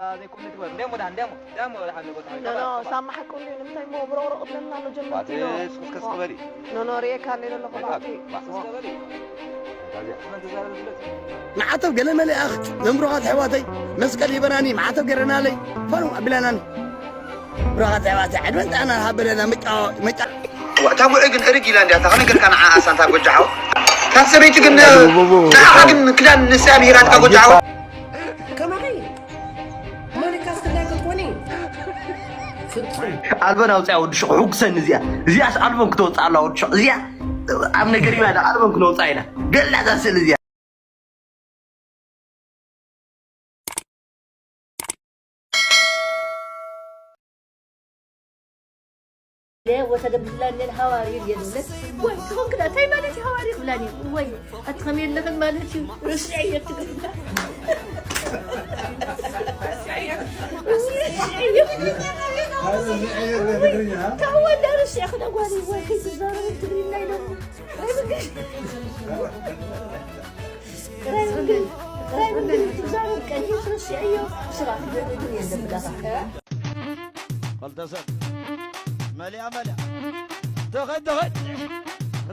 ዘይኮነ ትበል። እንዲያሞ ደሓን፣ እንዲያሞ፣ እንዲያሞ ደሓን ንጎታ። ኖ፣ ኖ፣ ሳማ ሓቁ እንዲዩ። ንምንታይ እሞ ብሮቕሮቕ ትብለና ኣሎ ጀመርቲ ኖ። እስከ፣ እስከ በሊ። ኖ፣ ኖ፣ ርእየካ እንደ ዘለኹ ባቲ። እስከ በሊ። መን ትዛረብ ዝብለጽ? ንዓተብ ገለ መለ ኣኽ ዘምብሮኻት ኣሕዋተይ መስቀል ሂበናኒ፣ መዓተብ ገረናለይ፣ ፋኑ ኣቢላናኒ። ብሮኻት ኣሕዋተይ፣ ዕድመን ጥዕናን ሃበለና፣ መጫ-፣ መጫ-፣ እዋ፣ እታ ጉዑ ግን እርግ ኢላ እንድያ፣ እታ ከነገርካ ንዓ ኣሳንታ ጎጃ ሓው። እታ ሰበይቲ ግን፣ ንዓኻ ግን ክዳን ንስያ ምሂራትካ ጎጃ ሓው። ከማኸይ ማለካ ስለ ክትኮኒ ፍጹም። ኣልበን ኣውፅያ ወዲ ሽቑ፣ ሕጉሰኒ እዚኣ። እዚኣስ ኣልበን ክተውፅእ ኣላ ወዲ ሽቑ። እዚኣ ኣብ ነገር ኢና፣ ኣልበን ክነውፅኣ ኢና። ገላ እዛ ስእሊ እዚኣ። ወሰደ ብላኔን ሃዋሪር የለ። ወይ፣ ትኾን ክዳ፣ እንታይ ማለት እዩ ሃዋሪር ብላኔን? ወይ፣ ኣቲ ኸም የለኽን ማለት እዩ። ርስዐ እየ ትግርኛ። ርስዐ እየ። ታወዳ ርስዐ ክዳ ጓል ወይ፣ ከይትዛረብ ትግርኛ ኢሎም። ወይ፣ ብግሽ። ጥራይ ምግቢ፣ ጥራይ ምግቢ ትዛረብ ቀይሕ ረሲዐዮ። ስራሕ ግን የለን ብላኻ። ክልተ ሰብ መሊኣ መሊኣ። ተኸድ ተኸድ።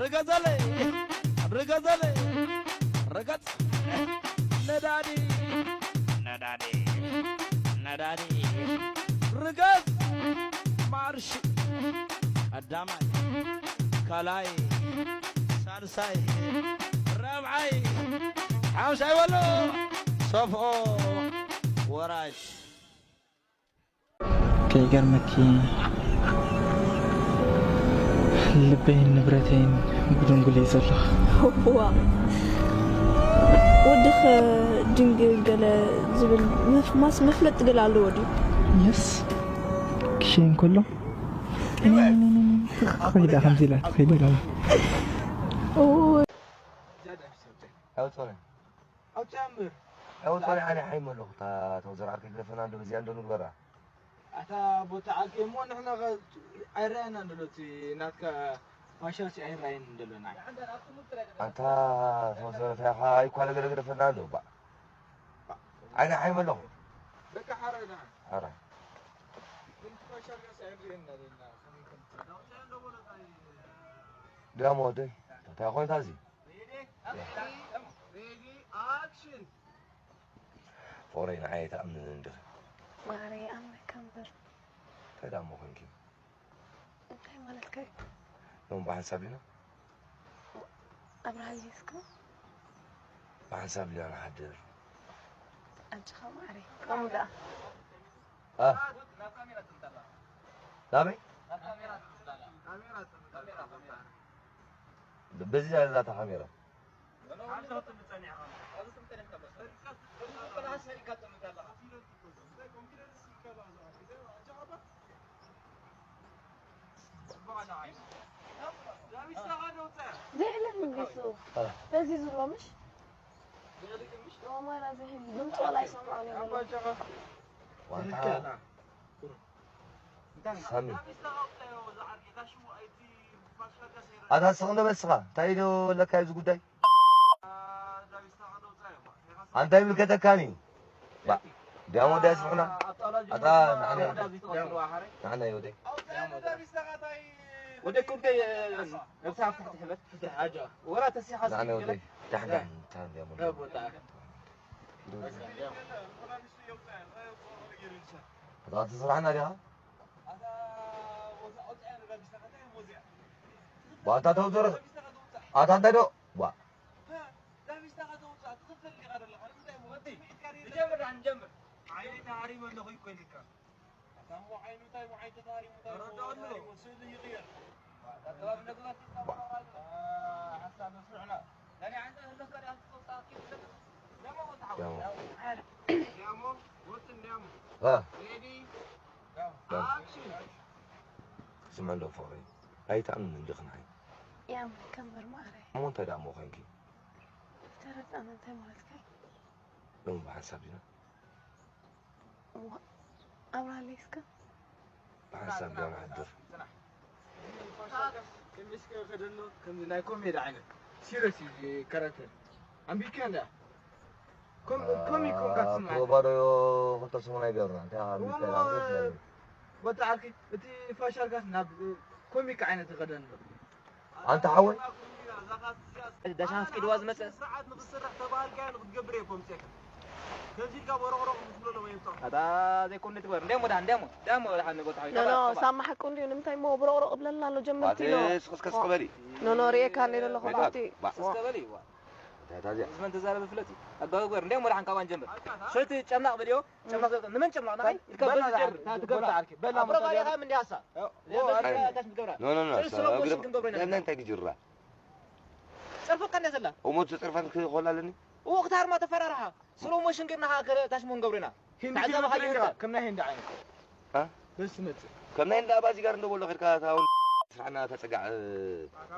ርገጸለይ። ርገጸለይ። ርገጽ። ነዳዲ። ነዳዲ። ነዳዲ። ርገጽ። ማርሽ። ቀዳማይ። ካልኣይ። ሳልሳይ። ራብዓይ። ሓምሻይ በሎ። ሰፍኦ። ወራጅ። ከይገርመኪ ልበይን ንብረተይን ብድንጉል እየ ዘለኹ። ዋ፣ ወድኽ ድንግል ገለ ዝብል መፍ-፣ ማስ-፣ መፍለጢ ገለ ኣለዎ ድዩ? የስ፣ ክሸይን ከሎ፣ ትኽ ኢላ ከምዚ ኢላ፣ ትኽ ኢላ። ኦ። ኣውፅኦለይ። ኣውፅኣ እምበር። ኣውፅኦለይ፣ ኣነ ሓይመ ኣለኹ። እታ ተወዘር ዓርከይ ግደፈና እንዶ በዚኣ እንዶ ንግበራ። ኣታ ቦታ ዓርከይ እሞ ንሕና ኸ ኣይረኣየናን ዘሎ እቲ ናትካ ፋሻሲ ኣይረኣየንን ዘሎ ንዓይ። ኣንታ ተወዘር እንታይ ኢኻ? ኣይኳ ነገር ግደፈና እንዶ ባ። ኣነ ሓይመ ኣለኹ። በቃ ሓራይ ንዓ። ሓራይ። ግን እቲ ፋሻሲ ኣይረኣየና ዘለና ከመይ ከም ድያሞ ወደይ፣ እንታይ ኮይንካ እዚ? ፍቕረይ ንዓይ ኣይትኣምንን እንዲኺ። ማዕረ ይኣምነካ እምበር። እንታይ ደኣ እሞ ኮንኪ? እንታይ ማለትካ እዩ? ሎሚ ብሓንሳብ ዲና? ኣብርሃ እስከ። ብሓንሳብ ዲና ንሓድር? ኣጆኻ ማዕረ። ከምኡ ደኣ። አ? ናበይ? በዚ ዘላ እታ ካሜራ። ዘይሕለፍ እንዲሱ። አ። በዚ ዝብሎ ምሽ? ኦማራ ዘይሕለፍ ድምፂ ዋላ ኣይሰምዖን እዩ። ዋንታ ሳሚ። ኣታ ስቕ እንዶ በል ስኻ፣ እንታይ ኢሉ ኣለካ ኣብዚ ጉዳይ? ኣንታ ይምልከተካን እዩ። ባ፣ ዲያሞ ዳስ ንሕና። ኣታ ንሕና፣ ንሕና እዩ ወደይ። ወደ ኩንከ ነብሳ ኣብ ታሕቲ ሕበት፣ ኣጆ። ወላ ተሲኻ ንሕና ወደይ። ታሕታ፣ ታሕታ ዲያሞ። ኣታ ትስራሕና ዲኻ? ባንታ ተውዘረ። ኣታ እንታይ ዶ? ባ። እ። ስምዒ እንዶ ፍቕረይ፣ ኣይትኣምንን ዲኺ ንዓይ? ያም ከንበር ማዕረ። እሞ እንታይ ደኣ እሞ ኮንኪ? ተረድኣና እንታይ ማለትካ እዩ? ሎሚ ብሓንሳብ ዲና? እሞ ኣብራለይ እስከ። ብሓንሳብ ዲና ንሓድር? ከሚስከ ከደሎ ከምዚ ናይ ኮሜዲ ዓይነት ሲሪየስ እዩ ካራክተር። ኣንቢብካዮ እንድያ? ከም ከም ይኮንካ ትስምዓካ። ባዶ ክልተ ሰሙን ኣይገብርና እንታይ ኣብ ሚስተር ኣርገት ለሉ ወዲ ዓርኪ እቲ ፋሻልካስ ናብ ኮሚክ ዓይነት ይኸደን ኣሎ። ኣንተ ሓወይ ዳሻ ኣፍቂድዋ ዝመፀ ስርዓት ንክስራሕ ተባሃልካዮ ንክትገብር እየ ኮምፅካ ከምዚ ኢልካ በረቕረቕ ክትብለሎም ኣየምፃእኩ ኣታ ዘይኮነ ትግበር እንዲያሞ ዳ እንዲያሞ እንዲያሞ ዳ ንጎታ ኖ ኖ ሳማ ሓቁ እንድዩ ንምንታይ እሞ ብሮቕሮቕ ብለልና ኣሎ ጀመርቲ ኢሎ ስክስክስ ክበሊ ኖ ኖ ሪኤካ እንደ ዘለኹ ባ- ሓብቲ ባ- ስከበሊ ይዋ እንታይ ታዚያ ዝመን ተዛረበ ፍለጥ እዩ ኣጋግበር እንዲያሞ ዳ ሓንካባን ጀምር ሽቲ ጨምናቕ በልዮ ጨምናቕ ዘብጠ ንመን ጨምናቕ ንዓይ ኢልካ በዚ ጀምር ትጎታ ዓርኪ በላ ኣፍሮ ባሪኻ ምንዲ ሃሳ ኖ ኖ ኖ ሽቲ ስሎ ሞሽን ክንገብሮ ኢና እግረ እንታይ ግጅራ ጸርፈካ እንደ ዘላ እሞ ትጽርፈን ክኾላ ኣለኒ ወቅት ኣርማ ተፈራርሓ ስሎ ሞሽን ጌርና ከ ታሽሞ ንገብሮ ኢና ሂንዲ ታዕዛቢ ፊልም ካየርካ ትርእይዋ ከም ናይ ሂንዲ ዓይነት እ? ደስ ትመጽእ ከም ናይ እንዳ ኣባዚ ጋር እንደበሎ ኸድካ ታውን ስራሕና ተጸጋዕ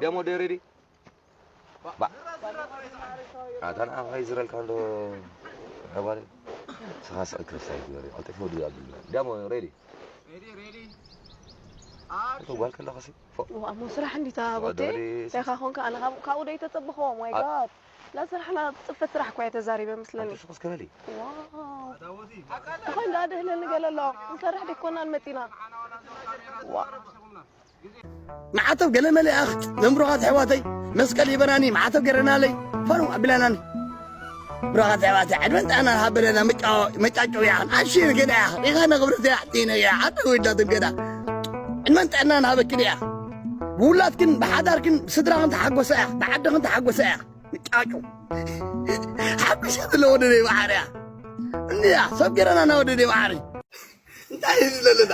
ደሞ ደረዲ ኣታ ንዓኻ ይዝረልካ እንዶ ረባሪ ስኻ ስእክል ሳይት ገሪ ቀልጢፍ ወዲ ኣብሉ ደሞ ሬዲ ሬዲ ሬዲ ተጓል ከለኻ ሲ ፎ ዋሞ ስራሕ እንዲታ ቦቴ ተወደሪ እንታይ ካ ኮንካ ኣነ ካብ ካብኡ ዶ ይተጸብኸዎ ማይ ጋድ ላ ስራሕና ጽፈት ስራሕ እኳ እየ ተዛሪበ ምስለኒ ኣንተ ስኹስ ክበሊ ዋው ተኾይን ዳ ደህለኒ ገለ ኣሎ ንሰርሕ ደይኮናን መጺና ማዕተብ ገለ መለ ኣኽ ነምሮኻት ኣሕዋተይ መስቀል ይበናኒ ማዕተብ ገረናለይ ፈኑ ኣቢላናኒ ብሮኻት ኣሕዋተይ ዕድመን ጥዕናን ሃበለና መጫጨውያ ኣሺ ገዳ ሪኻ ነኽብረት እያ ዲነ እያ ዓዲ ወዳትን ገዳ ዕድመን ጥዕናን ሃበክን እያ ብውላድክን ብሓዳርክን ብስድራኽን ተሓጎሰ እያ ብዓድኽን ተሓጎሰ እያ ምጫጩ ሓጉሰ ዝለ ወደደይ ባሕርያ እንድያ ሰብ ገረናና ወደደይ ባሕሪ እንታይ እዩ ዝለለታ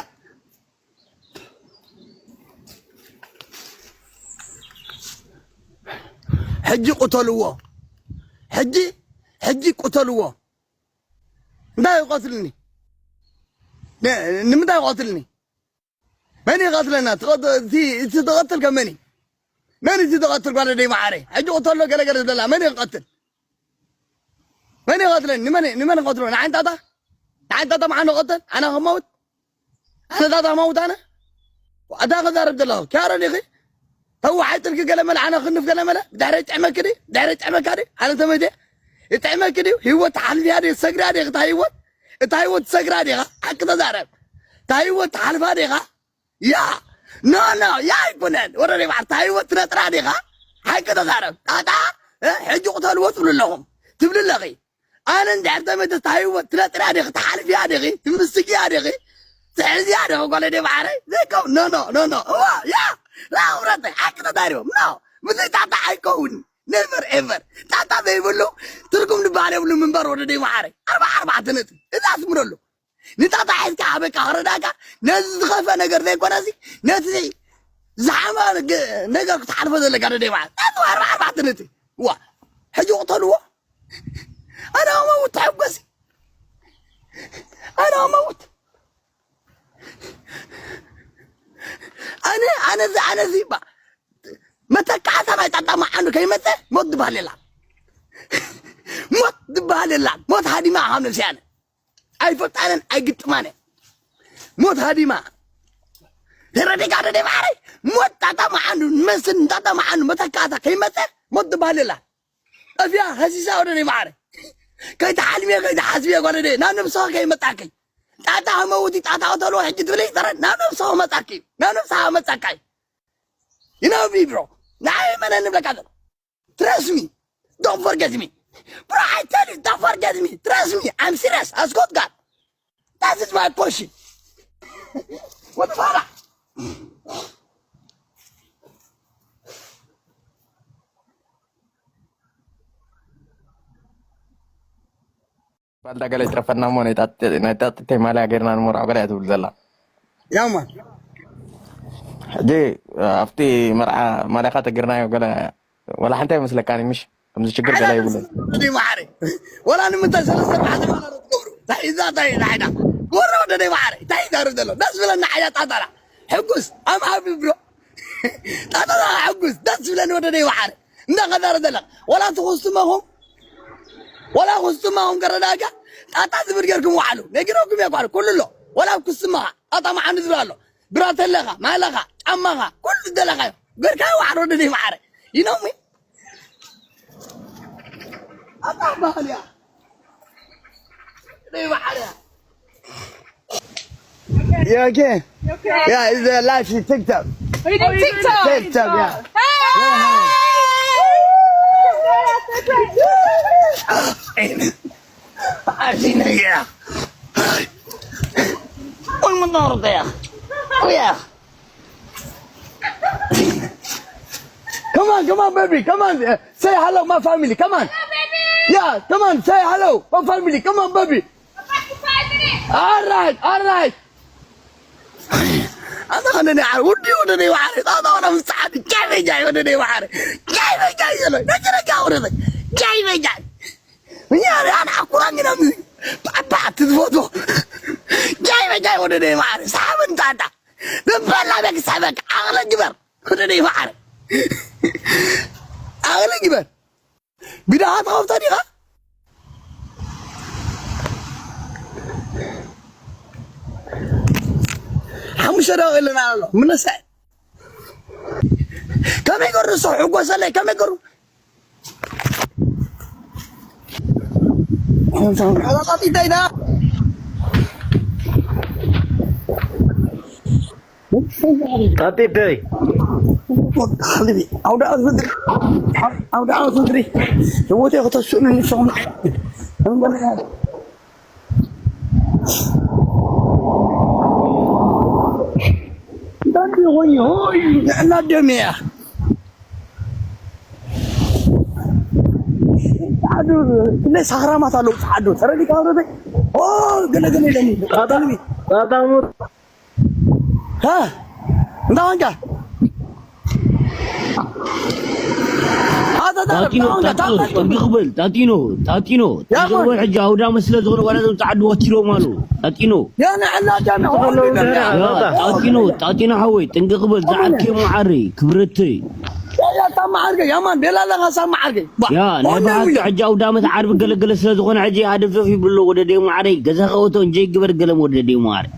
ሕጂ ቁተልዎ ሕጂ ሕጂ ቁተልዎ እንታይ ይቆትልኒ ንምንታይ ይቆትልኒ መን ይቀትለና እቲ ተቀትል ከመን መን እቲ ተቀትል ጓለ ደይ ማዓረ ሕጂ ቁተሎ ገለገለ ዝብለላ መን ይቀትል መን ይቀትለኒ ንመን ንመን ይቀትሎ ንዓንታታ ንዓንታታ ማዓነ ቀተል ኣና ከማውት ኣነ ዳታ ማውት ኣነ ኣታ ክዛረብ ዘለኹ ኪያሮ ዲኺ ተዋሓይ ጥልኪ ገለ መለ ኣነ ክንፍ ገለ መለ ብድሕረ ይጥዕመኪ ድዩ ብድሕረ ይጥዕመካ ድዩ ኣነ ተመይደ ይጥዕመኪ ድዩ ህይወት ትሓልፍያ ድዩ ትሰግዳ ዲኺ እታ ህይወት እታ ህይወት ትሰግራ ዲኻ ሓቂ ተዛረብ እታ ህይወት ትሓልፋ ዲኻ ያ ኖ ኖ ያ ኣይኮነን ወረደ ባሕር እታ ህይወት ትነጥራ ዲኻ ሓቂ ተዛረብ ጣጣ ሕጂ ቁተልዎ ትብሉ ኣለኹም ትብሊ ኣለኺ ኣነ እንድሕር ተመይተ እታ ህይወት ትነጥርያ ዲኺ ትሓልፍያ ዲኺ ትምስግያ ዲኺ ትሕዝያ ዲኺ ጓለ ደ ባሕረይ ዘይከው ኖ ኖ ኖ ኖ እዋ ያ ላውረተ ሓቂ ተዛሪቦም ኖ ምዚ ጣጣ ኣይከውን ነቨር ኤቨር ጣጣ ዘይብሉ ትርጉም ዝበሃል የብሉ ምንበር ወደ ደይ ማዓረይ ኣርባ ኣርባዕተ ነጥቢ እዛ ኣስምረሉ ንጣጣ ሒዝካ ኣበቃ ክረዳእካ ነዚ ዝኸፈ ነገር ዘይኮነሲ ነቲ ዝሓመ ነገር ክትሓልፎ ዘለካ ደደ ይበሃል ኣርባ ኣርባዕተ ነቲ ዋ ሕጂ ቅተልዎ ኣነ መውት ተሐጎሲ ኣነ መውት ኣነ ኣነ እዚ ኣነ እዚ ባ መተካዕታ ናይ ጣጣ መዓኑ ከይመፀ ሞት ዝበሃል የላ ሞት ዝበሃል የላ ሞት ሃዲማ ካብ ነብሲ ኣነ ኣይፈጣንን ኣይግጥማን ሞት ሃዲማ ተረዲካ ደደ ማዕረይ ሞት ጣጣ መዓኑ ንመስል ንጣጣ መዓኑ መተካዕታ ከይመፀ ሞት ዝበሃል የላ ጠፊያ ሀሲሳ ወደ ደይ ማዕረ ከይተሓልምየ ከይተሓስብየ ጓለ ደይ ናብ ነብስኻ ከይመጣከይ ጣጣ መውቲ ጣጣ ተልዎ ሕጂ ትብለይ ጥረ ናብ ነብስኻ መጣኪ ናብ ነብስኻ መጣካይ You know me, bro. Nah, man, I'm like, trust me. Don't forget me. Bro, I tell you, don't forget me. Trust me. I'm serious. As God God. That is my question. What the fuck? ባልዳ ገለ ይትረፈና እሞ ናይ ጣጥ- ናይ ጣጥተይ ማልያ ገይርና ንመርዖ ገለ እያ ትብል ዘላ ያማ ሕጂ ኣብቲ መርዓ ማልያኻ ተገይርናዮ ገለ ወላ ሓንቲ ኣይመስለካን ምሽ ከምዚ ችግር ገለ ይብሉ ዲ ማዕረ ወላ ንምንታይ ሰለስተ ኣርባዕተ ማላ ትገብሩ እንታይ እዛ እንታይ ናይዳ ወረ ወደ ዲ ማዕረ እንታይ ይዛረብ ዘሎ ደስ ብለና ሓያ ጣጣላ ሕጉስ ኣም ሃቢ ብሮ ጣጣላ ሕጉስ ደስ ዝብለኒ ወደ ዲ ማዕረ እንዳኸዛረ ዘለኻ ወላ ትኹስመኹም ወላ ኩስማኹም ከረዳእካ ጣጣ ዝብል ጌርኩም ውዓሉ ነጊረኩም እየ ኳል ኩሉ ኣሎ ወላ ኩስማኻ ጣጣ መዓኑ ዝብል ኣሎ ብራተለኻ ማለኻ ጫማኻ ኩሉ ዝደለኻዮ ገርካ ዋዕሮ ደደይ ማዓረ ይኖሚ ኣጣ ባህልያ You okay? Yeah, it's a live in TikTok. Are you doing TikTok? TikTok, yeah. Hey! Hey! I've seen it, yeah. One more there. Oh, yeah. Come on, come on, baby. Come on. Uh, say hello, my family. Come on. Hello, baby. Yeah, come on. Say hello, my family. Come on, baby. All right, all right. ኣታ ወደ ደይ ወሓረ፣ ወደ ደይ ወሓረ፣ ኣታ ወደ ምሳዓት ጃይ በጃይ ወደ ደይ ወሓረ፣ ጃይ በጃይ ዘሎ ነጭ ረጋ ወደ ጃይ በጃይ እኛ ኣና ኩራኝ ነው። ፓፓ ትዝፎቶ ጃይ በጃይ ወደ ደይ ወሓረ ሳብን ታታ ንበላ ቤክ ሰበክ ኣቕለ ግበር ወደ ደይ ወሓረ ኣቕለ ግበር ግዳሃት ኸፍቶ ዲኻ ሓሙሽተ ደቂቕ ኣለና ኣሎ ምነሳ ከመይ ገሩ እሱ ሕጎሰለይ ከመይ ገሩ ሓላጣጢተይና ጣጢተይ ኣውደ ኣዝድሪ ኣውደ ኣዝድሪ ህይወቴ ከተስኡኒ ንስኹም እንዳንዲ ሆይ ሆይ ንዕና ደም እያ ጻዕዱ ክንደይ ሳኽራማት ኣለዉ ጻዕዱ ተረዲካ ወረደ ኦ ገለ ገለ ኢለኒ ጣጣ ጣጣ ሙት ሃ እንዳ ዋንጫ ኣታ ታ- ታቲኖ እንዳ ዋንጫ ታቲኖ ታ- ጥንቅቕ በል ታቲኖ ታቲኖ ያ ጥንቅቕ በል ማን? ሕጂ ኣውዳመ ስለ ዝኾነ ዋላ እዞም ጻዕዱ ወቲሮም ኣለዉ ታቲኖ ያ ንዕና ደም እያ ያ፣ ጣጢኖ ጣጢኖ ሓወይ ጥንቅቕ በል ዝዓርከ መዓረይ ክብረተይ ያታ መዓርከ ያማን ቤላ ኣለኻ ሳብ መዓርከ ያ ናይ ባህልቲ ሕጂ ኣውዳመት ዓርቢ ገለገለ ስለ ዝኾነ ሕጂ ሃደፍደፍ ይብሉ ኣለዉ ወደ ደይ መዓረይ ገዛኻ ወቶ እንጀይ ግበር ገለም ወደ ደይ መዓረይ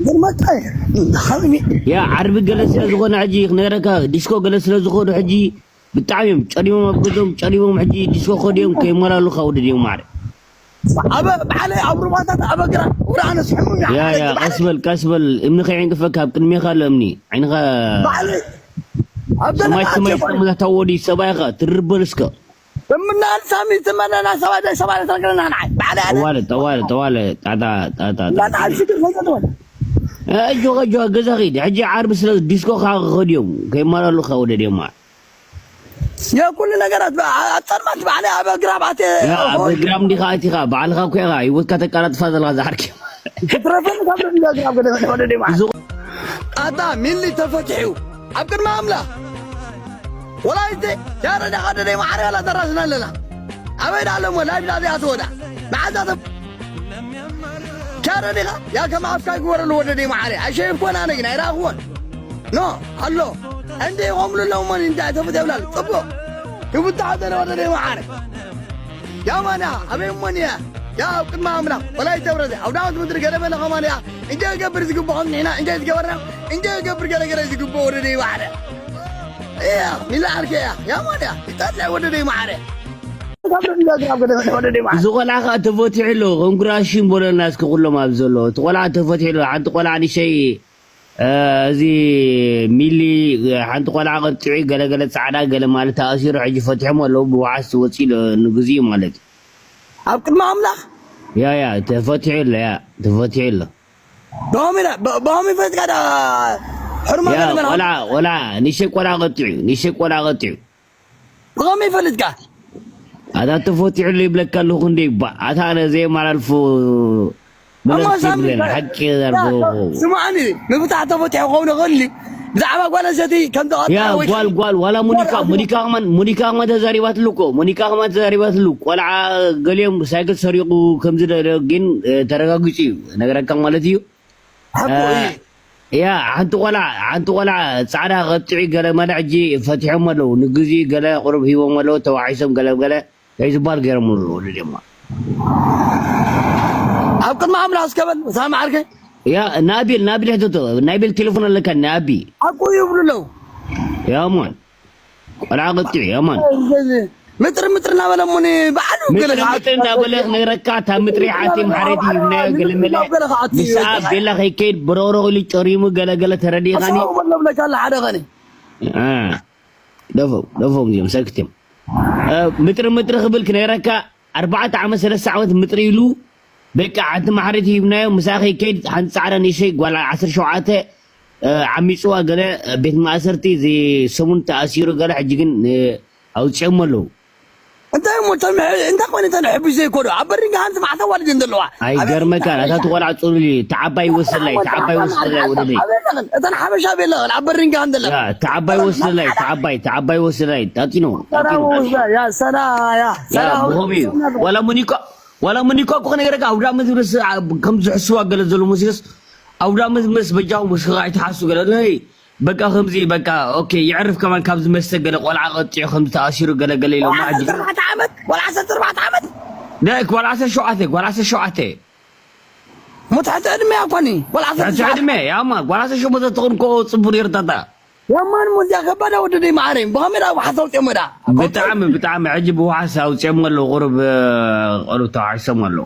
ግርመታይ ሓልሚ ያ ዓርቢ ገለ ስለ ዝኾነ ሕጂ ክነግረካ ዲስኮ ገለ ስለ ዝኾኑ ሕጂ ብጣዕሚ እዮም ጨሊሞም ኣብ ገዞም ጨሊሞም ሕጂ ዲስኮ ከድዮም ከይመላሉኻ ወደ ደይ መዓረይ ኣብ ባዕለይ ኣብ ሩባታት ኣብ እግራ ወደ ኣነ ስሕሙ ያ ያ ቀስ በል ቀስ በል እምኒ ከይዕንቅፈካ ኣብ ቅድሜኻ ኣሎ እምኒ ዓይንኻ ሰማይ ሰማይ ተመዛታ ወዲ ሰብኣይ ኢኻ ትርር በል እስከ እምናን ሳሚ ትመነና ሰባይ ሰባይ ተረግረና ንዓይ ባዕለይ ኣነ ተዋለ ተዋለ ተዋለ ጣጣ ጣጣ ጣጣ ጣጣ ሽግር ፈይቀጥወል ኣጆኻ ኣጆኻ ገዛ ኺድ ሕጂ ዓርቢ ስለ ዲስኮ ካ ኸድዮም ከይመላሉኻ ወደ ደይ መዓረይ የኩሉ ነገራት ኣብ ጸልማት ባዕለ ኣብ ግራብ ኣተ ኣብ ግራብ እንዲኻ ኣቲኻ ባዕልኻ እኮ ኢኻ ህይወትካ ተቃላጥፋ ዘለኻ ዝዓርኪ ክትረፈኒ ካብ ደም ግራብ ገደ ወደ ደማ ኣታ ሚሊ ተፈትሑ ኣብ ቅድሚ ኣምላኽ ወላይተ ያረዳ ሓደ ደይ ማዕረ ያላ ተራስና ኣለና ኣበይ ዳ ኣለሞ ላይፍ ዳ ዚኣ ተወዳ መዓዛ ቻረ ዲኻ ያ ከም ኣፍካ ይግበረሉ ወደ ደይ ማዕረ ኣይሸይፍኮን ኣነ ግን ኣይረኣኽዎን ኖ ኣሎ እንደ ይቆምሉ ኣለውሞን እንታይ ተፍት የብላል ጽቡቕ ክብታ ሓደ ወደ ደይ ማዕረ ያ ማንያ ኣበይ እሞን እያ ያ ኣብ ቅድሚ ኣምላኽ ወላይ ተብረዘ ኣብ ዳዊት ምድሪ ገለ በለ ኸማን እያ እንጀ ገብር ዝግብኦም ንሕና እንጀ ዝገበርና እንጀ ገብር ገለ ገለ ዝግብኦ ወደ ደይ ማዕረ እያ ሚላ ዓርከ እያ ያ ማንያ ይጠልዕ ወደ ደይ ማዕረ ካብ ደይ ማዕረ እዚ ቆልዓ ከዓ ተፈቲሑ ኣሎ ኮንግራሽን በለና እስኪ ኩሎም ኣብ ዘሎ እቲ ቆልዓ ተፈቲሑ ኣሎ ሓንቲ ቆልዓ ንሸይ እዚ ሚሊ ሓንቲ ቆልዓ ቀጥዒ ገለገለ ጻዕዳ ገለ ማለት ተኣሲሩ ሕጂ ፈትሖም ኣለዉ ብዋዓስ ወፂ ንግዜኡ ማለት እዩ ኣብ ቅድሚ ኣምላኽ ያ ያ ተፈትሑ ኣሎ ያ ተፈትሑ ኣሎ ብኸመይ ዳ- ብ- ብኸመይ ፈትካ ዳ ሕርማ ያ ገለመና ቆልዓ ቆልዓ ንሸይ ቆልዓ ቀጥዑ ንሸይ ቆልዓ ቀጥዑ ብኸመይ ይፈልጥካ ኣታ ተፈቲሑሉ ይብለካ ኣለኹ እንደ ይባዕ ኣታ ኣነ ዘየመላልፎ እሞ መለስ ሳሚ ይብለና ሓቂ ዘርጎ ስማዕኒ ምፍታሕ ተፈቲሑ ክኸውን ይኽእል እዩ ብዛዕባ ጓል ኣንስተይቲ ከም ያ ተቐጥረ ወይ ጓል ጓል ዋላ ሙኒካ ሙኒካ ከማን ሙኒካ ከማን ተዛሪባትሉ እኮ ሙኒካ ከማን ተዛሪባትሉ ቆልዓ ገሊኦም ሳይክል ሰሪቑ ከምዚ ደለ ግን እ፣ ተረጋጊጹ እዩ ነገረካ ማለት እዩ ሓቁ እ፣ እዩ ያ ሓንቲ ቆልዓ ሓንቲ ቆልዓ ጻዕዳ ቀጥዒ ገለ መለ ሕጂ ፈቲሖም ኣለዉ ንግዚ ገለ ቁሩብ ሂቦም ኣለዉ ተዋሒሶም ገለ ገለ ናይ ዝበሃል ገይሮም ኣለዉ ወዲ ድማ ኣብ ቅድሚ ኣምላኽ እስከበል ሳሚ ዓርከይ ያ ናቢል ናቢል ሕተቶ ናቢል ቴሌፎን ኣለካ ናቢ ሓቁ ይብሉ ኣለዉ ያሞን ቆልዓ ቀጥዒ ያማን ምጥር ምጥር እናበለ እሞ ንባዕሉ ገለ ምጥር ምጥር እናበለ ክነግረካ፣ እታ ምጥሪ ሓንቲ ምሓረይቲ ይብናዮ ገለ መለ። ገለ ከኣቱ እዩ። ንስኣ ቤላ ከይከይድ ብሮሮ ኢሉ ጨሪሙ ገለ ገለ ተረዲእኻኒ። ኣስማው በሎ ብለካ ኣለ ሓደ ኸኒ። እ፣ ደፎም፣ ደፎም እዮም፣ ሰክት እዮም። እ፣ ምጥሪ ምጥሪ ክብል ክነግረካ፣ ኣርባዕተ ዓመት፣ ሰለስተ ዓመት ምጥሪ ኢሉ፣ በቃ ሓንቲ ማሕረይቲ ሂብናዮ፣ ምሳኺ ከይድ ሓንቲ ጻዕዳ ንእሽተይ ጓል ዓሰርተ ሸውዓተ፣ እ፣ ዓሚጽዋ ገለ፣ ቤት ማእሰርቲ እዚ ሰሙን ተኣሲሩ ገለ፣ ሕጂ ግን፣ እ፣ ኣውጺኦሞ ኣለዉ። እንታይ እሞ እቶም ሕ-፣ እንታይ ኮነ እተን ሕቡሽ ዘይኮዶ? ኣብ በሪንግሃም ዝማዕተ ዋልድ እየን ዘለዋ። ኣበይ ኣይገርመካን፣ እታ ትቆልዓ ጽሉል እዩ። ተዓባይ ወስደላይ፣ ተዓባይ ወስደላይ ወደደይ። ኣበይ ኣለኽን? እተን ሓበሻ ኣበይ ኣለኽን? ኣብ በሪንግሃም ዘለኽን? ያ፣ ተዓባይ ወስደላይ፣ ተዓባይ፣ ተዓባይ ወስደላይ። ጣጢኖ፣ ጣጢኖ። ያ፣ ሰላ፣ ያ፣ ያ፣ ሰላ፣ ብኸምኡ እዩ። ሰላ፣ ዋላ ሙኒኮ፣ ዋላ ሙኒኮ እኮ ክነገረካ፣ ኣውዳመ ዝብለስ፣ ኣ-፣ ከም ዝሕስዋ ገለ ዘሎ መሲለስ፣ ኣውዳመ ዝመስ በጃኹም ወስኻ ኣይትሓሱ ገለ። ናይ በቃ ከምዚ በቃ ኦኬ፣ ይዕርፍ ከማን ካብዚ መስተ ገለ ቆልዓ ቀጢዑ ከምዚ ተኣሲሩ ገለ ገለ ኢሎማ ሕጂ። ዓሰርተ ኣርባዕተ ዓመት፣ ጓል ዓሰርተ ኣርባዕተ ዓመት። ደ-፣ ጓል ዓሰርተ ሸውዓተ፣ ጓል ዓሰርተ ሸውዓተ። ሞ ትሕቲ ዕድመ እያ እኮ ኒ፣ ጓል ዓሰርተ ትሕቲ ሸውዓተ። ዕድመ፣ ያማ፣ ጓል ዓሰርተ ሸሞንተ ተኾን እኮ ጽቡር ይርታታ። ያማን ሞ እዚኣ ከባዳ ወደደይ መዓረይ፣ ብኸመይ ደኣ ብሓሳብ ውፅኦም ወዳ? ብጣዕሚ፣ ብጣዕሚ፣ ሕጂ ብውሓስ ኣውፅኦም ኣለዉ፣ ቁሩብ፣ ቁሩብ ተዋሒሶም ኣለዉ።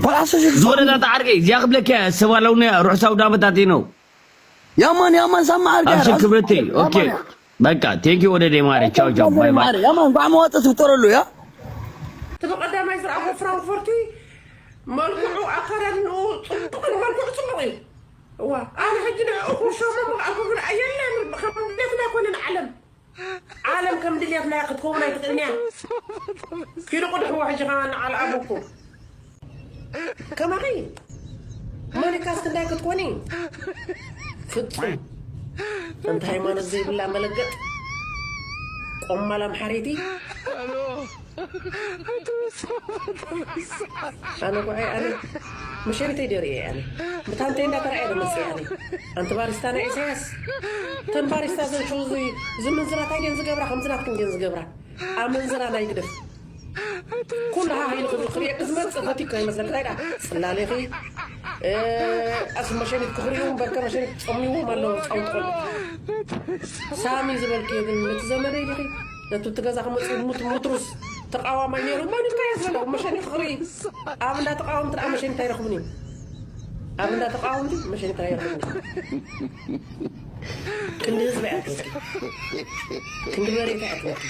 ጓል ዓሰርተ ሸሞንተ። ዝወደዳታ ዓርከይ፣ እዚኣ ክብለኪ እያ፣ ሰብ ኣለውኒ እያ፣ ርሑስ ኣውዳመት ኣቴነው። ያማን፣ ያማን፣ ሳማ ዓርከይ፣ ኣብሽር ራስ-፣ ክብረተይ። ኦኬ። ያማን እያ። በቃ፣ ቴንክ ዩ ወደደይ ማረ። ቻው፣ ቻው። ባይ፣ ባይ። ያማን፣ እንኳዕ መዋጥእ ትፍጠረሉ፣ ያ። እቲ ብቐዳማይ ዝረኣኹ ፍራንክፈርቲ፣ መልክዑ፣ ኣከዳድንኡ ጽቡቕ እዩ፣ መልክዑ ጽቡቕ እዩ። እዋ፣ ኣነ ሕጂ ንዕኡ ክውሸሞ ምኽኣልኩ፣ ግን ኣየለን ከም ድሌትና ኣይኮነን ዓለም። ዓለም ከም ድሌትና ክትከውን ኣይትኽእልን እያ። ኪዱ ቅድሕዎ ሕጂ ከኣ ንዓል ኣቡኩም። ከማኺ ሞኒካስ ክንዳይ ክትኮኒ? ፍጹም። እንተ ሃይማኖት ዘይብላ መለገጥ። ቆማል ኣምሓረይቲ። ኣነ ጓዓይ ኣነ መሸሪተይ ደርእየ ኣነ። ብታንተይ እንዳተራእየ ደመጽእ ኣነ። ኣንቲ ባሪስታ ናይ ኢሳያስ። ተን ባሪስታ ዘንሹ እዚ፣ እዚ ምንዝራ ታይ ደን ዝገብራ፣ ከምዚ ናትክን ደን ዝገብራ። ኣመንዝራ ናይ ግደፍ። ኩሉ ሃ ኢሉ ክብል ክርእየኪ ዝመጽእ ፈቲካ ይመስለኪ። እንታይ ደኣ ጽላለኺ፣ እ፣ ኣስ መሸኒት ክኽርእዩ እምበር ከመሸኒት ጸሚዎም ኣለዉ ጻውቲ ቆልዑ። ሳሚ ዝበልክዮ ግን ነቲ ዘመደይ ዲኺ? ነቲ እቲ ገዛ ክመጽእ ሙት-፣ ሙትሩስ ተቃዋማይ ነይሩ። መን እንታይ እያ ዝበለ? መሸኒ ክኽርኢ። ኣብ እንዳ ተቃወምቲ ደኣ መሸኒ እንታይ ረኽቡኒ? ኣብ እንዳ ተቃወምቲ መሸኒ እንታይ ረኽቡኒ? ክንዲ ህዝቢ እያ ትበኪ። ክንዲ መሬት እያ ትበኪ።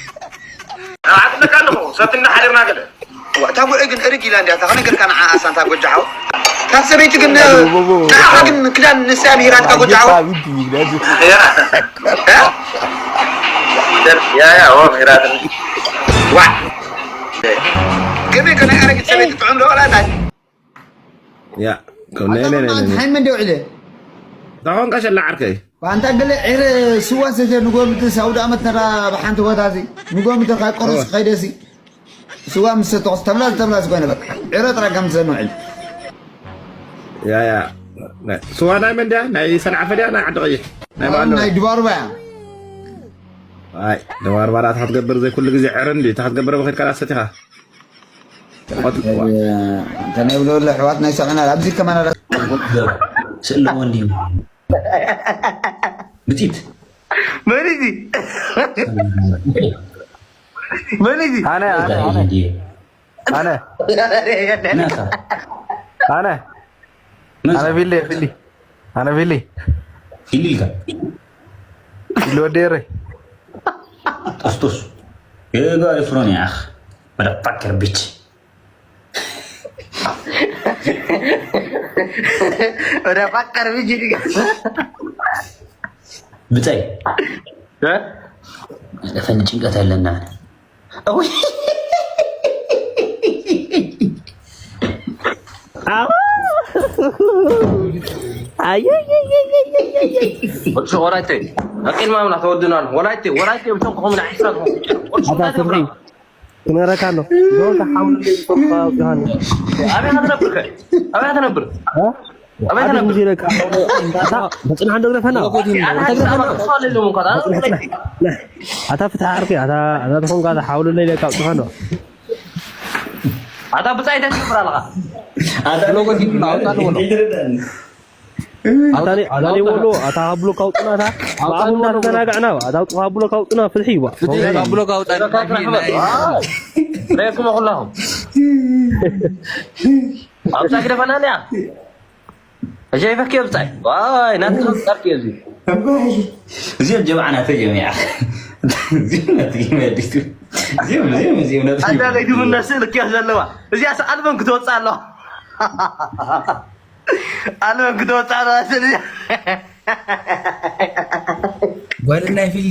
ዓጥነካ ኣለኹ፣ ሰትኒ ሓዲርና ገለ። እዋ፣ እታ ጉዒ ግን እርግ ኢላ እንድያ፣ እታ ከነገርካ ንዓኣ ሳንታ ጎጃ ሓው። እታ ሰበይቲ ግን፣ ንዓኻ ግን ክዳን ንሳ እያ ምሂራትካ ጎጃ ሓው። ያ። ያ፣ ያ፣ ኦ፣ ምሂራትኒ። ዋ። ገመይ ከ ናይ ኣረጊት ሰበይቲ ጥዑም ዶ ዋላ እንታይ? ያ፣ ከም ናይ፣ ናይ፣ ናይ፣ ናይ፣ ናይ። እንታይ መን ደው ኢለ? ዳኾን ቀሸላ ዓርከይ። ባንታ ገለ ዒረ ስዋ ሰተ ንጎምቲ ሳውዲ ኣመት ነራ ብሓንቲ ቦታ እዚ። ንጎምቲ ካብ ቆርስ እወ። ከይደሲ። ስዋ ምስ ሰተኹስ ተብላዝ፣ ተብላዝ ኮይነ በቃ። ዒረ ጥራይ ከም ትሰምዕ። ያ፣ ያ። ናይ፣ ስዋ ናይ መን ድያ? ናይ ሰንዓፈ ድያ? ናይ ዓዲ ቀይሕ? ናይ መን ኣሎ? ናይ ድባርባ እያ። ኣይ፣ ድባርባ ዳኣ ክትገብር ዘይኩሉ ግዜ ዒረ እንዲ፣ ክትገብር ብኸድካ ዳኣ ሰቲኻ። ቆጥ-፣ እንተ ናይ ብሎ ኣሎ ኣሕዋት ናይ ሰብዕና ኣብዚ ከማን ኣላ። ስእሊ ወንድዩ። ብፂት። መን እዚ? መን እዚ? ኣነ፣ ኣነ፣ ኣነ። ኣነ። ናታ። ኣነ። መን ኣነ ቢሊ፣ ቢሊ። ኣነ ቢሊ። ቢሊ ኢልካ? ቢሊ ወዲ ኤረይ። ጥስጡስ። የጋሪ ፍሮን ያኽ። መደፋከር ቢች። ወደ ፋቀር ብጅ ድጋ። ብፀይ። እ? ፈን ጭንቀት ኣለና። እውይ። ኣዎ። ኣየየየየየየየ። ወላይቴ፣ ኣቂልማ ምና ተወድናን። ወላይቴ፣ ወላይቴ፣ ብቶም ከኹም ንዓይስራ ከኹም። ኣታ ስርሒ። ክነረካ ኣሎ። ዶ ተሓውል ዮሃንስ። ኣበይ ትነብር ከ? ኣበይ ትነብር? እ? ኣበይ ኣበይ ትነብር? ሙዚየም ከ? ኣታ በጽንዓ እንዶ ግደፈና። ኣታ ግደፈና። ኣታ ፍትሓ ዓርኪ፣ ኣታ፣ ኣታ ትኾን ጋር ሓውል ለይ ለካ ጽፋ እንዶ። ኣታ ብጻይ እንታይ ትነብር ኣለኻ? ኣታ ሎጎ ዲን ኣውጣ ሎጎ። ኣታ ነ-፣ ኣታ ነ ወሎ፣ ኣታ ካብ ብሎክ ኣውጥና፣ ኣታ ብኣኹም እንዳተዘናጋዕና፣ ኣታ ካብ ብሎክ ኣውጥና፣ ፍትሒ ይዋ። ካብ ብሎክ ኣውጣ። ረእኩሞ ኩላኹም። ኣብዛ ግደፈና እንዲያ። እሺ፣ ይፈኪ ኣብጻይ። ዋይ፣ ናትካ ኣብጻይ እዚ። እዚኦም ጀማዓ ናተይ እዮም፣ ያ። እዚኦም ናተይ እዮም፣ ኣዲቱ። እዚኦም፣ እዚኦም፣ እዚኦም ናተይ እዮም። ኣታ ዘይትምነ ስእሊ እኮ ዘለዋ። እዚኣስ ኣልበም ክትወጽእ ኣለዋ። ኣልበም ክትወጽእ ኣለዋ ስእሊ እዚኣ። ጓል ናይ ፊሊ።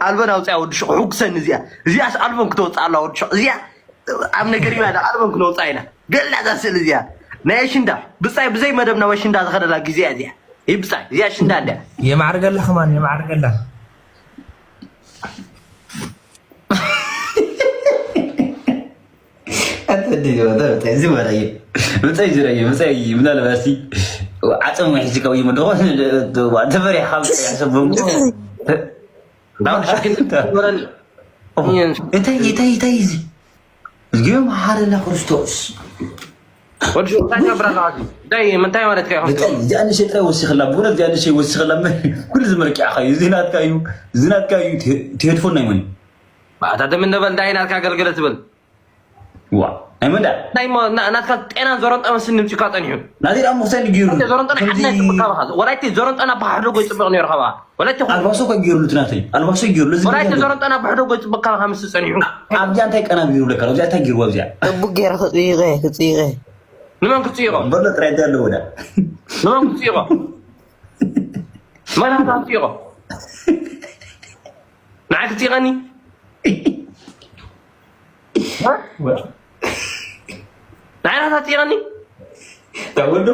ኣልበም ኣውጽኣ ወዲ ሹቕ፣ ሕጉሰኒ እዚኣ። እዚኣስ ኣልበም ክትወጽእ ኣለዋ ወዲ ሹቕ። እዚኣ ኣብ ነገር ኢና፣ ኣልበም ክነውጽኣ ኢና። ገላ እዛ ስእሊ እዚኣ። ናይ ኣሽንዳ። ብጻይ ብዘይ መደብ ናብ ኣሽንዳ ዝኸደላ ግዜ እያ እዚኣ። ይብጻይ፣ እዚኣ ኣሽንዳ እንድያ። የማዕርገላ ከማን፣ የማዕርገላ። ኣንተ እንዴ ይወጣ፣ ብጻይ እዚ ወራየ። ብጻይ ዝረየ፣ ብጻይ ምናልባት ሲ ዓጽም ወይ ሕጂ ካብ ይመደኾ፣ ተፈሪሕኻ ብጻይ ያሰብም። ዳውድ ሽክል ወረን። እንታይ፣ እንታይ፣ እንታይ እዚ? እዚኦም ሓረና ክርስቶስ። ወዲ እንታይ ገብራ ኣለኻ? እንታይ፣ ምንታይ ማለት ከ? ብጣዕሚ እዚኣ ንእሽተይ ጥራይ ወሲኽላ፣ ብእውነት እዚኣ ንእሽተይ ወሲኽላ። ኩሉ ዝመርቂዕኻ እዩ። እዚ ናትካ እዩ፣ እዚ ናትካ እዩ። እቲ፣ እቲ ሄድፎን ናይ መን እዩ? ኣታ ደም እንበል፣ እንታይ ናትካ ኣገልግለ ትብል? ዋ፣ ናይ መን ደኣ? ናይ ሞ-፣ ና-፣ ናትካ ጤናን ዞሮን ጠመስን ንምጺካ ጸኒሑ። ናተይ ደኣ ምኽሳይ ንጊሩ። ዞሮን ጠና ከምዚ ሓድና ይጽብቅ ካባኻ። ወላይቲ ዞሮን ጠና ብሓዶ ጎይ ጽብቅ ነይሩ ካባኻ። ወላይቲ ኹ- ኣልባሶ እኮ ገይሩሉ እቲ ናተይ። ኣልባሶ ገይሩሉ፣ እዚ ወላይቲ ገይሩሉ። ዞሮን ጠና ብሕዶ ጎይ ጽብቅ ካባኻ ምስ ጸኒሑ። ኣብዚኣ እንታይ ቀና ገይሩ ብለካ? ኣብዚኣ እንታይ ገይርዋ ኣብዚኣ? ጽቡቅ ገይረ ክጽይቀ፣ ክጽይቀ። ንመን ክጽይቆ? በሎ ጥራይ እንታይ ኣለዎ ዳ? ንመን ክጽይቆ? መን ኣታ ክጽይቆ? ንዓይ ክጽይቀኒ? ንዓይ ናታ ትጽይቐኒ? ካብ ወዶ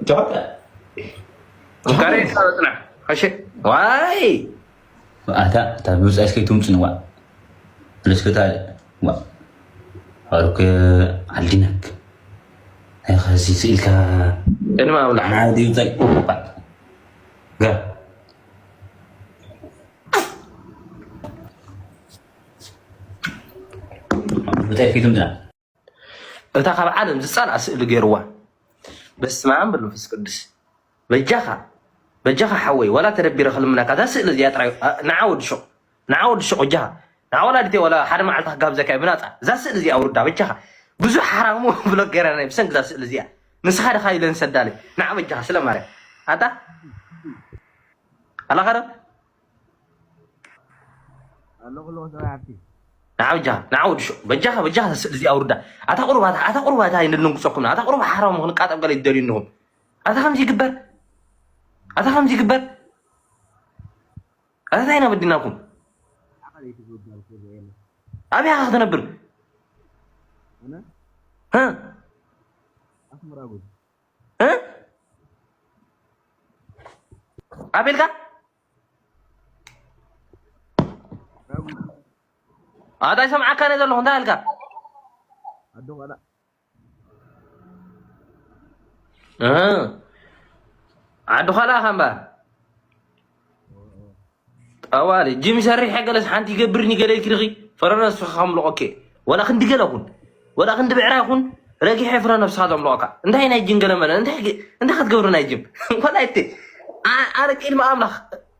ጨዋታ። ካሬ ጽናሕ። እሺ። ዋይ። ኣታ፣ እታ ብብጻይ እስከ ትምጽ ንዋ። ለስከታ ዋ። ኣሩከ ዓልዲነክ። ኣይ፣ ኸዚ ስኢልካ። ቅድሚ ኣምላኽ። ንዓና ድዩ ጸይ-፣ ጋ። ብታይ ፊልም ድና? እታ ካብ ዓለም ዝጻልኣ ስእሊ ገይርዋ። በስመ ኣብ መንፈስ ቅዱስ። በጃኻ፣ በጃኻ ሓወይ፣ ወላ ተደቢረ ክልምናካ፣ እዛ ስእሊ እዚኣ ጥራይ፣ ኣ፣ ንዓ ወዲ ሹቕ፣ ንዓ ወዲ ሹቕ፣ በጃኻ። ንዓ ወላዲተይ፣ ወላ ሓደ መዓልቲ ክጋብዘካ እየ ብናጻ። እዛ ስእሊ እዚኣ ኣውርዳ፣ በጃኻ። ብዙሕ ሓራሙ ብሎክ ገይራ ናይ ብሰንኪ እዛ ስእሊ እዚኣ። ንስኻ ድኻ ኢለ ንሰዳለይ። ንዓ በጃኻ፣ ስለ ማርያም። ኣታ? ኣላኻ ዶ? ኣለኹ ኣለኹ ሰብኣይ ሓፍቲ። ንዓ በጃኻ፣ ንዓ ወዲ ሹቕ፣ በጃኻ፣ በጃኻ ስእሊ እዚኣ ኣውርዳ። ኣታ ቁሩብ፣ ኣታ፣ ኣታ ቁሩብ፣ ኣታ ኣይንድንግጸኩም። ኣታ ቁሩብ ሓራሙ ክንቃጠብ ገለ ይደልዩ እንኹም። ኣታ ከምዚ ይግበር? ኣታ ከምዚ ይግበር? ኣታ እንታይ ኢና በዲናኩም? ኣበይ ኢኻ ክትነብር? ኣነ? እ? ኣስመራ ጉድ። እ? ኣቤልካ? ኣታ ይሰምዓካ እየ ዘለኹ፣ እንታይ ኣልካ? ኣዶ ቃላ። እ። ዓዲ ኻልኣ ኸምባ። ጠዋሊ፣ ጂም ይሰርሕ ገለስ ሓንቲ ይገብርኒ ገለ ኢልኪ ዲኺ? ፍረ ነብስኻ ከምልቖኪ። ወላ ክንዲ ገለ ኩን። ወላ ክንዲ ብዕራይ ኩን። ረጊሐ ፍረ ነብስኻ ዘምልቖካ። እንታይ ናይ ጂም ገለ መለ? እንታይ ገ-፣ እንታይ ክትገብሪ ናይ ጂም? ወላ እቲ። ኣ-፣ ኣረ ቅድሚ ኣምላኽ።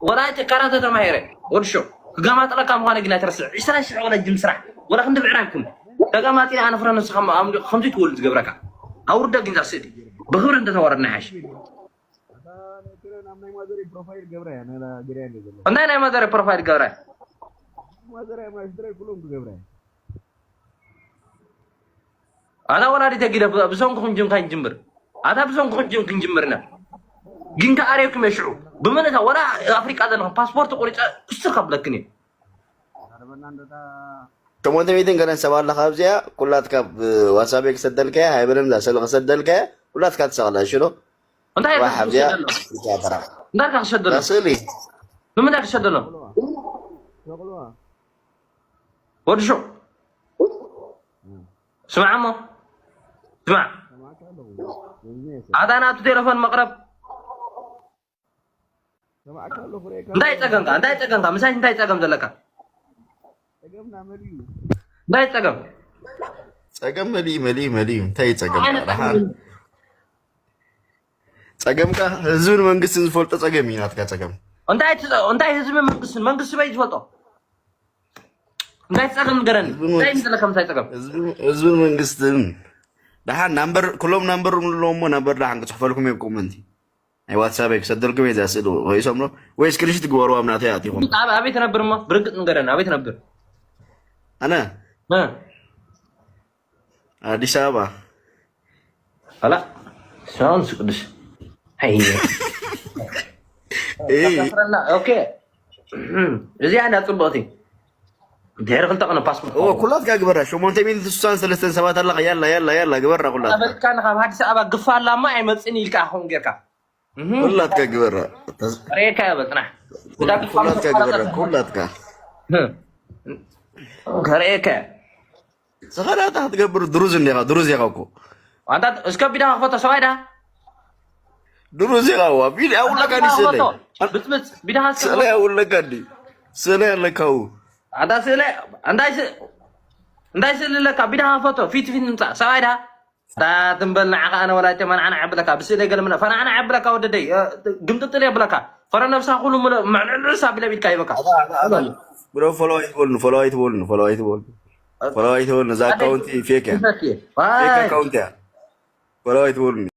ወላ እቲ ካራተ ተማሂረ። ወዲ ሹቕ። ክጋማጥለካ ምዃነ ግን ኣይትረስዕ። ዕስራ ሽሕ ወላ ጂም ስራሕ። ወላ ክንዲ ብዕራይ ኩን። ተጋማጢለ ኣነ ፍረ ነብስኻ ኣምልኾ ከምዚ ትወልድ ዝገብረካ። ኣውርደ ግን እዛ ስእሊ። ብኽብሪ እንተተዋረድና ይሓይሽ። ኣታ ነክረ ናብ ናይ ማዘረይ ፕሮፋይል ገብረ እያ፣ ነላ ገርያ እንደ ዘሎ። እንታይ ናይ ማዘረይ ፕሮፋይል ገብረ? ማዘረይ፣ ማይ ስድረይ ኩሎም ክገብረ እያ። ኣታ ወላዲተ ጊደ ብሰንኩ ክንጅም ካንጅምር። ኣታ ብሰንኩ ክንጅም ክንጅምር ኢና። ግን ከኣርየኩም የሽዑ። ብምንታ ወላ ኣፍሪቃ ዘለኹም ፓስፖርት ቆሪጸ ክስር ካብለክን እየ። ሸሞንተ ሚእትን ገለን ሰብ ኣለኻ ኣብዚኣ፣ ኩላትካ ብ ዋትሳፕ ክሰደልካያ፣ ሃይበለም እዛ ስእሊ ክሰደልካያ፣ ኩላትካ ትሰቕላ፣ እሺ ዶ? እንታይ ዋ፣ ኢኻ ሓብዚኣ፣ ክሰደሎ? እንታይ ኢኻ ተራ? እንታይ ኢኻ ክሰደሎ? እዛ ስእሊ። ንምንታይ ክሰደሎ? ወዲ ሹቕ። ስማዕ እሞ። ስማዕ። ኣታ ናቱ ቴሌፎን መቕረብ። እንታይ ጸገምካ? እንታይ ጸገምካ? ምሳይ እንታይ ጸገም ዘለካ? እንታይ ጸገም? ጸገም መሊኡ፣ መሊኡ፣ መሊኡ። እንታይ ጸገም? ዓይነት ደሓን። ጸገም? ጸገምካ ህዝብን መንግስትን ዝፈልጦ ጸገም እዩ ናትካ ጸገም። እንታይ ትጸ- እንታይ ህዝብን መንግስትን መንግስቲ በይ ዝፈልጦ እንታይ ትጸገም ንገረኒ። ህዝብን እንታይ መንግስትን ዘለካ ምሳይ ጸገም? ህዝብን ህዝብን መንግስትን ደሓን ናምበር ኩሎም ናምበር ምልለዎ እሞ ናምበር ደሓን ክጽሕፈልኩም እዮም ኮመንቲ ናይ ዋትሳፕ ክሰደልኩም እየ እዛ ስእሊ ርእሶም ሎ ወይ ስክሪንሽት ግበሩ ኣብ ናተይ ኣቲኹም ኣብ ኣበይ ትነብር እሞ ብርግጥ ንገረኒ ኣበይ ትነብር? ኣነ እ ኣዲስ ኣበባ ኣላ ሳውንስ ቅዱስ ኣይ እይ ታፍረና ኦኬ እዚኣ እንዳ ጽቡቕቲ ድሕሪ ክልተ ቀነ ፓስፖርት እዎ ኩላትካ ግበራ ሸሞንተ ሚእቲ ስሳን ሰለስተን ሰባት ኣለኻ ያላ ያላ ያላ ግበራ ኩላትካ ኣበልካ ንኻብ ኣዲስ ኣበባ ግፋ ኣላ እሞ ኣይመጽእን ኢልካ ኣኸውን ጌርካ እህ፣ ኩላትካ ግበራ ሬካ በጽናሕ ኩላትካ ግበራ ኩላትካ ከርእየካ ዝኸዳታ ክትገብር ድሩዝ እንዲኻ ድሩዝ ኢኻ እኮ ኣንታ እስከ ቢዳ ክፈቶ ሰብኣይ ዳ ድሩዝ ኢኻ ዋ ቢድ ኣውለካ ዲ ስእለይ ብፅብፅ ቢዳ እስከ ስእለይ ኣውለካ ዲ ስእለይ ኣለካ ው ኣንታ ስእለ እንታይ ስ- እንታይ ስእሊ ኣለካ ቢዳ ክፈቶ ፊት ፊት ንምፃእ ሰብኣይ ዳ ዳ ትንበል ንዓኻ ኣነ ወላይተ መናዕና ዓብለካ ብስእለ ገለ ምና ፈናዕና ዓብለካ ወደደይ እ፣ ግምጥጥል የብለካ ፈረ ነብሳ ኩሉ ምለ- ምዕልዕልዕስ ኣቢለ ቢድካ ይበካ ብሮ ፎሎ ኣይትበሉኒ ፎሎ ኣይትበሉኒ ፎሎ ኣይትበሉኒ ፎሎ ኣይትበሉኒ እዛ ኣካውንቲ ፌክ እያ ፌክ ኣካውንቲ እያ ፎሎ ኣይትበሉኒ